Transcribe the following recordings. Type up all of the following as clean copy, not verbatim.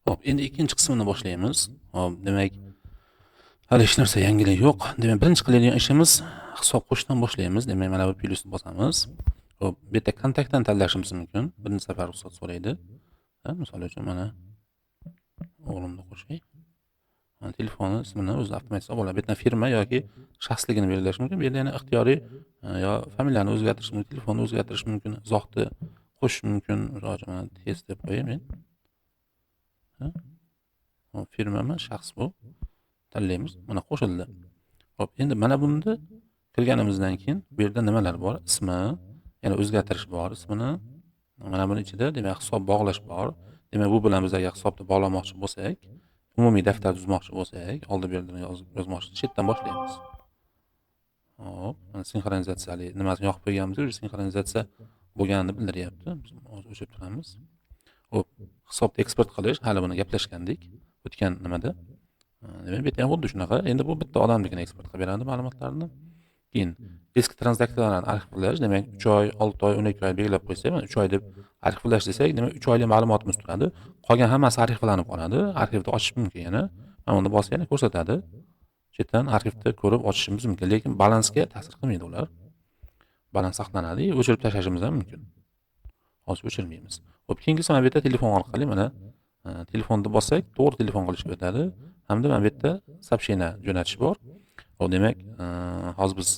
Xo'p, endi ikkinchi qismini boshlaymiz. Xo'p, demak, hali hech narsa yangilik yo'q. Demak, birinchi qiladigan ishimiz hisob qo'shishdan boshlaymiz. Demak, mana bu plyusni bosamiz. Xo'p, bu yerda kontaktdan tanlashimiz mumkin. Birinchi safar ruxsat so'raydi. Misol uchun mana o'g'limni qo'shay. Mana telefoni ismini o'zi avtomatik oladi. Bu yerdan firma yoki shaxsligini belgilash mumkin. Bu yerda yana ixtiyoriy yo familiyani o'zgartirish mumkin, telefonni o'zgartirish mumkin, izohni qo'shish mumkin. Misol uchun mana test deb qo'yay men. Hop, firmami, shaxs bu. Tanlaymiz. Mana qo'shildi. Xo'p, endi mana bunda kirganimizdan keyin bu yerda nimalar bor? Ismi, yana o'zgartirish bor ismini. Mana buni ichida demak hisob bog'lash bor. Demak, bu bilan biz agar hisobni bog'lamoqchi bo'lsak, umumiy daftar tuzmoqchi bo'lsak, oldi berdini yozmoqchi, chetdan boshlaymiz. Hop, mana sinxronizatsiyali nimasini yoqib qo'yganmiz, o'sha sinxronizatsiya bo'lganini bildiryapti. Biz hozir o'chirib turamiz. Hop, hisobni eksport qilish, hali buni gaplashgandik o'tgan nimada. Demak, bu yerda ham xuddi shunaqa. Endi bu bitta odamnikini eksport qilib beradi ma'lumotlarni. Keyin eski tranzaksiyalarni arxivlash, demak 3 oy, 6 oy, 12 oy belgilab qo'ysak, mana 3 oy deb arxivlash desak, demak 3 oylik ma'lumotimiz turadi. Qolgan hammasi arxivlanib qoladi. Arxivni ochish mumkin yana. Mana buni bossak yana ko'rsatadi. Chetdan arxivni ko'rib ochishimiz mumkin, lekin balansga ta'sir qilmaydi ular. Balans saqlanadi, o'chirib tashlashimiz ham mumkin. Hozir o'chirmaymiz. Xo'p, keyingisi mana bu yerda telefon orqali mana telefonni bossak, to'g'ri telefon qilishga o'tadi. Hamda mana bu yerda сообщение jo'natish bor. Xo'p, demak, hozir biz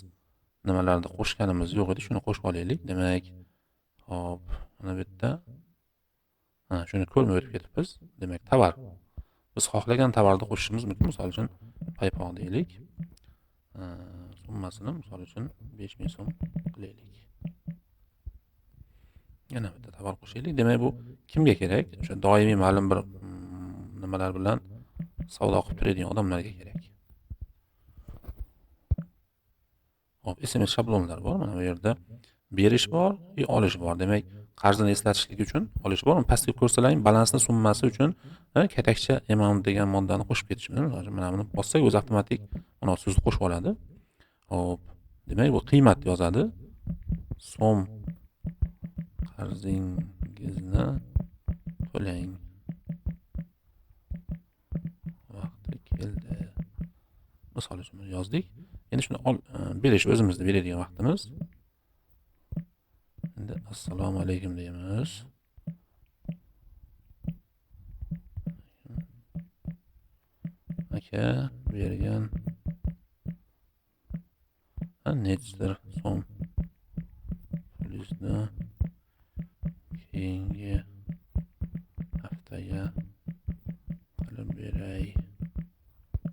nimalarni qo'shganimiz yo'q edi, shuni qo'shib olaylik. Demak, hop, mana bu yerda shuni ko'rmay o'tib ketibmiz. Demak, tovar. Biz xohlagan tovarni qo'shishimiz mumkin. Misol uchun paypoq deylik. Summasini misol uchun 5000 so'm qilaylik. Yana bitta tovar qo'shaylik. Demak, bu kimga kerak? O'sha doimiy ma'lum bir nimalar bilan savdo qilib turadigan odamlarga kerak. Hop, SMS shablonlar bor. Mana bu yerda berish bor, olish bor. Demak, qarzini eslatishlik uchun olish bor. Pastga ko'rsalaring, balansni summasi uchun katakcha amount degan moddani qo'shib ketish mumkin. Mana buni bossak, o'zi avtomatik mana so'zni qo'shib oladi. Hop, demak, bu qiymat yozadi. So'm qarzingizni to'lang. Vaqti keldi. Misol uchun yozdik. Endi shuni berish o'zimizni beradigan vaqtimiz. Endi assalomu alaykum deymiz. Aka bergan nechidir so'm pulingizni keyingi haftaga qilib beray.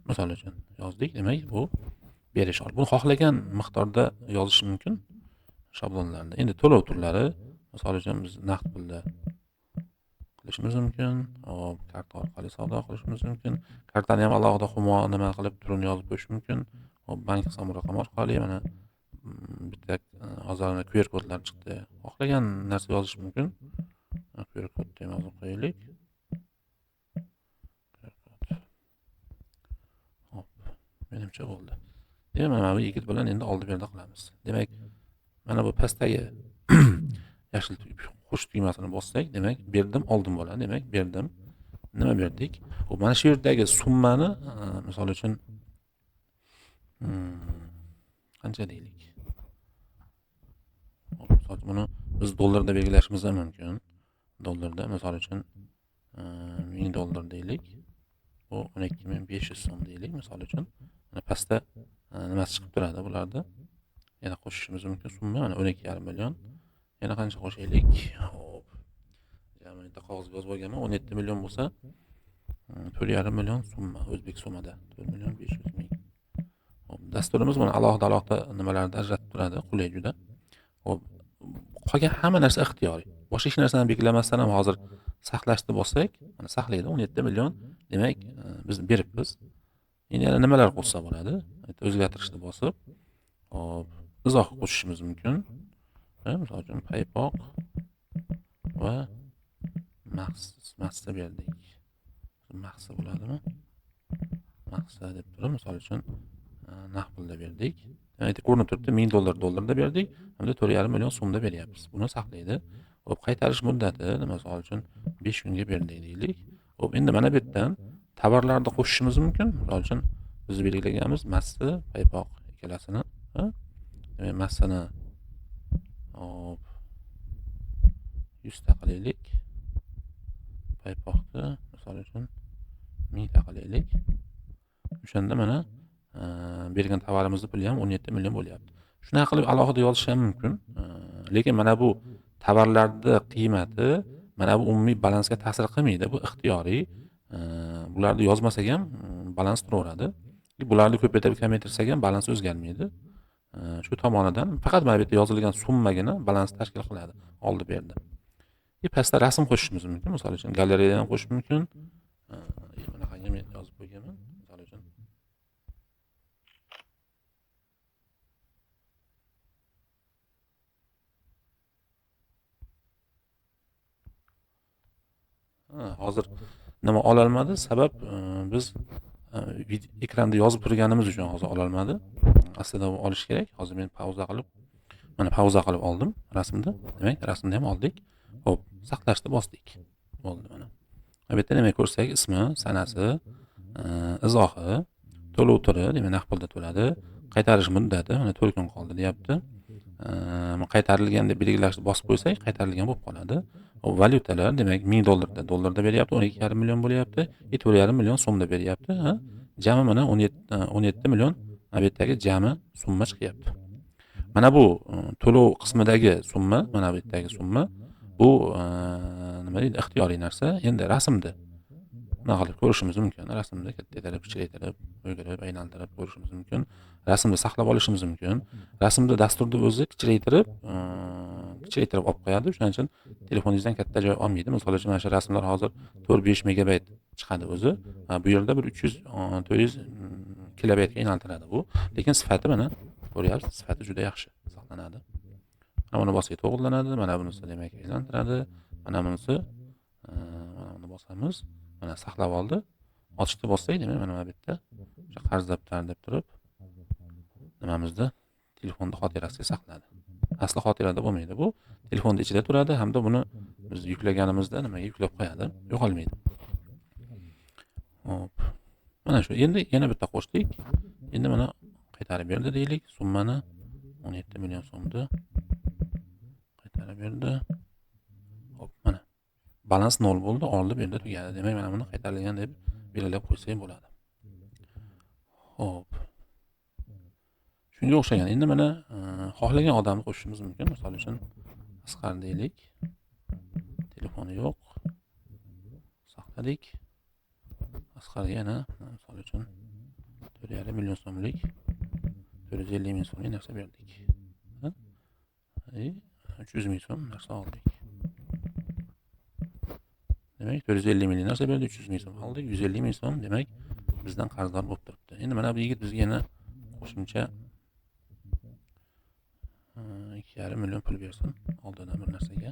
Misol uchun yozdik. Demak, bu berish. Buni xohlagan miqdorda yozish mumkin shablonlarda. Endi to'lov turlari, misol uchun biz naqd pulda qilishimiz mumkin, hop, karta orqali savdo qilishimiz mumkin. Kartani ham alohida Humo nima qilib turini yozib qo'yish mumkin. Hop, bank hisob raqami orqali mana bitta hozir QR kodlar chiqdi. Xohlagan narsa yozish mumkin. QR kodni ham yozib qo'yaylik. Hop, menimcha bo'ldi. Demak, mana bu yigit bilan endi oldi berdi qilamiz. Demak, mana bu pastdagi yashil qo'sh tugmasini bossak, demak, berdim, oldim bo'ladi. Demak, berdim. Nima berdik? Xo'p, mana shu yerdagi summani, misol uchun qancha deylik? Xo'p, misol uchun buni biz dollarda belgilashimiz ham mumkin. Dollarda, misol uchun 1000 dollar deylik. Bu 12500 so'm deylik, misol uchun. Mana pastda nimasi chiqib turadi bularda. Yana qo'shishimiz mumkin summa mana 12,5 million. Yana qancha qo'shaylik? Xo'p. Bitta qog'ozga yozib olganman. 17 million bo'lsa, 4,5 million summa o'zbek so'mida. 4 million 500 ming. Xo'p, dasturimiz mana alohida-alohida nimalarni ajratib turadi, qulay juda. Xo'p, qolgan hamma narsa ixtiyoriy. Boshqa hech narsani belgilamasdan ham hozir saqlashni bossak, mana saqlaydi 17 million. Demak, biz beribmiz. Endi yana nimalar qo'shsa bo'ladi? O'zgartirishni bosib, hop, izoh qo'shishimiz mumkin. Misol uchun paypoq va mahsa berdik. Mahsa bo'ladimi? Mahsa deb turib, misol uchun naqd pulda berdik. Demak, ko'rinib turibdi, 1000 dollar dollarda berdik, hamda 4,5 million so'mda beryapmiz. Buni saqlaydi. Hop, qaytarish muddati, misol uchun 5 kunga berdik deylik. Xo'p, endi mana bu yerdan tovarlarni qo'shishimiz mumkin. Misol uchun biz belgilaganmiz massa, paypoq ikkalasini, demak massani hop 100 ta qilaylik. Paypoqni misol uchun 1000 ta qilaylik. O'shanda mana bergan tovarimizni puli ham 17 million bo'lyapti. Shunaqa qilib alohida yozish ham mumkin. Lekin mana bu tovarlarning qiymati mana bu umumiy balansga ta'sir qilmaydi. Bu ixtiyoriy. Bularni yozmasak ham balans turaveradi. Bularni ko'paytirib kamaytirsak ham balans o'zgarmaydi. Shu tomonidan faqat mana bu yerda yozilgan summagina balans tashkil qiladi, oldi berdi. Pastda rasm qo'shishimiz mumkin. Misol uchun galereyadan ham qo'shish mumkin. Bunaqangi men yozib qo'yganman. Misol uchun hozir nima ololmadi? Sabab biz ekranda yozib turganimiz uchun hozir ololmadi. Aslida u olish kerak. Hozir men pauza qilib, mana pauza qilib oldim rasmni. Demak, rasmni ham oldik. Xo'p, saqlashni bosdik. Bo'ldi mana. Bu yerda demak ko'rsak, ismi, sanasi, izohi, to'lov turi, demak naqd pulda to'ladi, qaytarish muddati mana 4 kun qoldi deyapti. Qaytarilgan deb belgilashni bosib qo'ysak, qaytarilgan bo'lib qoladi. Valyutalar demak 1000 dollarda, dollarda beryapti, 12,5 million bo'lyapti, 4,5 million so'mda beryapti. Jami mana 17 million bu yerdagi jami summa chiqyapti. Mana bu to'lov qismidagi summa, mana bu yerdagi summa bu nima deydi, ixtiyoriy narsa. Endi rasmda nima qilib ko'rishimiz mumkin. Rasmda kattaytirib, kichikaytirib, o'girib, aylantirib ko'rishimiz mumkin. Rasmni saqlab olishimiz mumkin. Rasmni dasturda o'zi kichraytirib, kichraytirib olib qo'yadi. Shuning uchun telefoningizdan katta joy olmaydi. Misol uchun mana shu rasmlar hozir 4-5 megabayt chiqadi o'zi. Bu yerda bir 300-400 kilobaytga aylantiradi bu. Lekin sifati mana ko'ryapsiz, sifati juda yaxshi saqlanadi. Mana buni bossak to'g'rilanadi, mana bunisi demak aylantiradi, mana bunisi mana buni bosamiz, mana saqlab oldi. Ochdi bossak, demak mana bu yerda o'sha qarz daftari deb turib nimamizda telefonda xotirasiga saqladi. Asli xotirada bo'lmaydi bu. Telefonda ichida turadi hamda buni biz yuklaganimizda nimaga yuklab qo'yadi, yo'qolmaydi. Hop. Mana shu. Endi yana bitta qo'shdik. Endi mana qaytarib berdi deylik. Summani 17 million so'mni qaytarib berdi. Hop, mana balans 0 bo'ldi, oldi berdi tugadi. Demak, mana buni qaytarilgan deb belgilab qo'ysak bo'ladi. Hop. Shunga o'xshagan. Endi mana xohlagan odamni qo'shishimiz mumkin. Misol uchun Asqar deylik. Telefoni yo'q. Saqladik. Asqarga yana misol uchun 4,5 million so'mlik 450 ming so'mlik narsa berdik. 300 ming so'm narsa oldik. Demak, 450 ming narsa berdi, 300 ming so'm oldik, 150 ming so'm demak bizdan qarzdor bo'lib turibdi. Endi mana bu yigit bizga yana qo'shimcha 2,5 million pul bersin oldidan bir narsaga.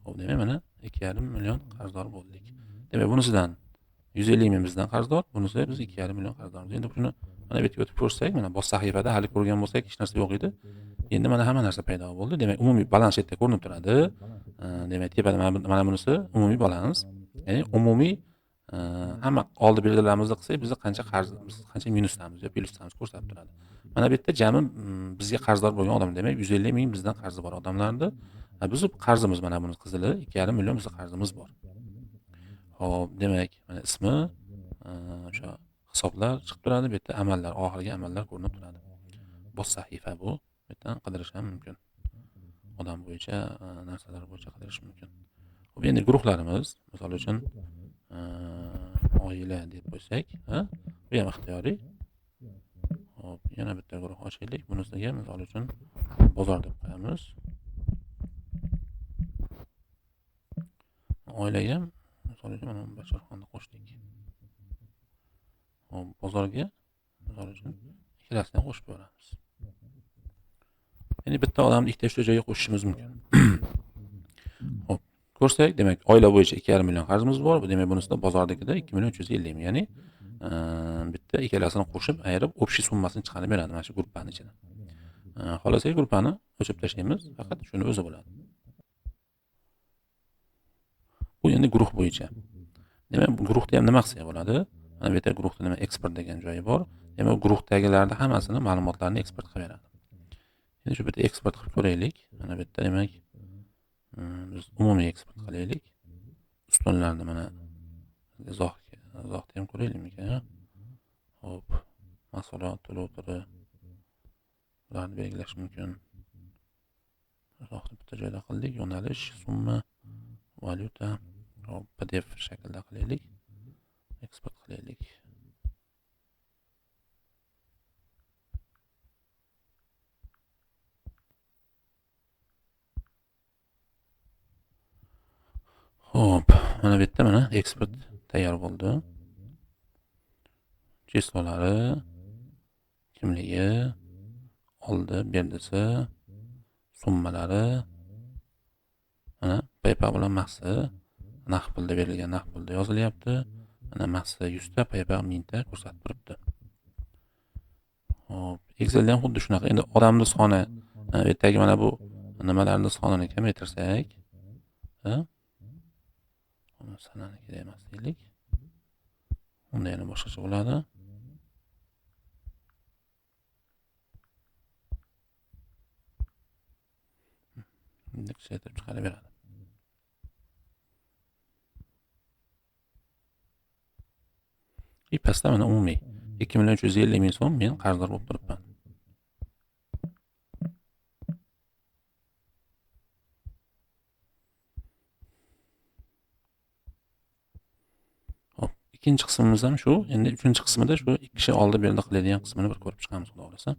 Xo'p, demak mana 2,5 million qarzdor bo'ldik. Demak, bunisidan 150 ming bizdan qarzdor, bunisi biz 2,5 million qarzdormiz. Endi buni mana bu yerga o'tib ko'rsak, mana bosh sahifada hali ko'rgan bo'lsak hech narsa yo'q edi. Endi mana hamma narsa paydo bo'ldi. Demak, umumiy balans yerda ko'rinib turadi. Demak, tepada mana bunisi umumiy balans, ya'ni umumiy hamma oldi berdilarimizni qilsak, bizda qancha qarz, biz qancha minusdamiz yo plyusdamiz ko'rsatib turadi. Mana bu yerda jami bizga qarzdor bo'lgan odam, demak 150 ming bizdan qarzi bor odamlarni. Biz qarzimiz mana buni qizili 2,5 million bizda qarzimiz bor. Xo'p, demak, mana ismi, o'sha hisoblar chiqib turadi, bu yerda amallar, oxirgi amallar ko'rinib turadi. Bosh sahifa bu. Bu yerdan qidirish ham mumkin. Odam bo'yicha, narsalar bo'yicha qidirish mumkin. Xo'p, endi guruhlarimiz, misol uchun oila deb qo'ysak, bu ham ixtiyoriy. Xo'p, yana bitta guruh ochaylik. Bunisiga misol uchun bozor deb qo'yamiz. Oilaga ham misol uchun mana Basharxonni qo'shdik. Xo'p, bozorga misol uchun ikkalasini ham qo'shib ko'ramiz. Ya'ni bitta odamni ikkita uchta joyga qo'shishimiz mumkin. Xo'p, ko'rsak, demak, oila bo'yicha 2,5 million qarzimiz bor. Bu demak, bunisida bozordagida 2 million 350 ming, ya'ni bitta ikkalasini qo'shib ayirib, общий summasini chiqarib beradi mana shu gruppani ichida. Xohlasak gruppani o'chirib tashlaymiz, faqat shuni o'zi bo'ladi. Bu endi guruh bo'yicha. Demak, bu guruhda ham nima qilsak bo'ladi? Mana bu yerda guruhda nima eksport degan joyi bor. Demak, guruhdagilarni hammasini ma'lumotlarni eksport qilib beradi. Endi shu bitta eksport qilib ko'raylik. Mana bu yerda demak, biz umumiy eksport qilaylik. Ustunlarni mana izohni ham ko'raylikmikan? Xo'p, mahsulot to'lov turi bularni belgilash mumkin. Izohni bitta joyda qildik. Yo'nalish, summa, valyuta, hop, PDF shaklda qilaylik. Eksport qilaylik. Xo'p, mana bu yerda mana eksport tayyor bo'ldi. Chislolari, kimligi, oldi, berdisi, summalari, mana PayPal bilan mahsi, naqd pulda berilgan naqd pulda yozilyapti. Mana mahsi 100 ta, PayPal 1000 ta ko'rsatib turibdi. Xo'p, Excelda ham xuddi shunaqa. Endi odamning soni, bu yerdagi mana bu nimalarning sonini kamaytirsak, uni sanani kerak emas deylik. Unda yana boshqacha bo'ladi. Endi kichraytirib chiqarib beradi. Pastda mana umumiy 2 350 000 so'm men qarzdor bo'lib turibman. Xo'p, ikkinchi qismimiz ham shu. Endi uchinchi qismida shu ikki kishi oldi berdi qiladigan qismini bir ko'rib chiqamiz, xudo xohlasa.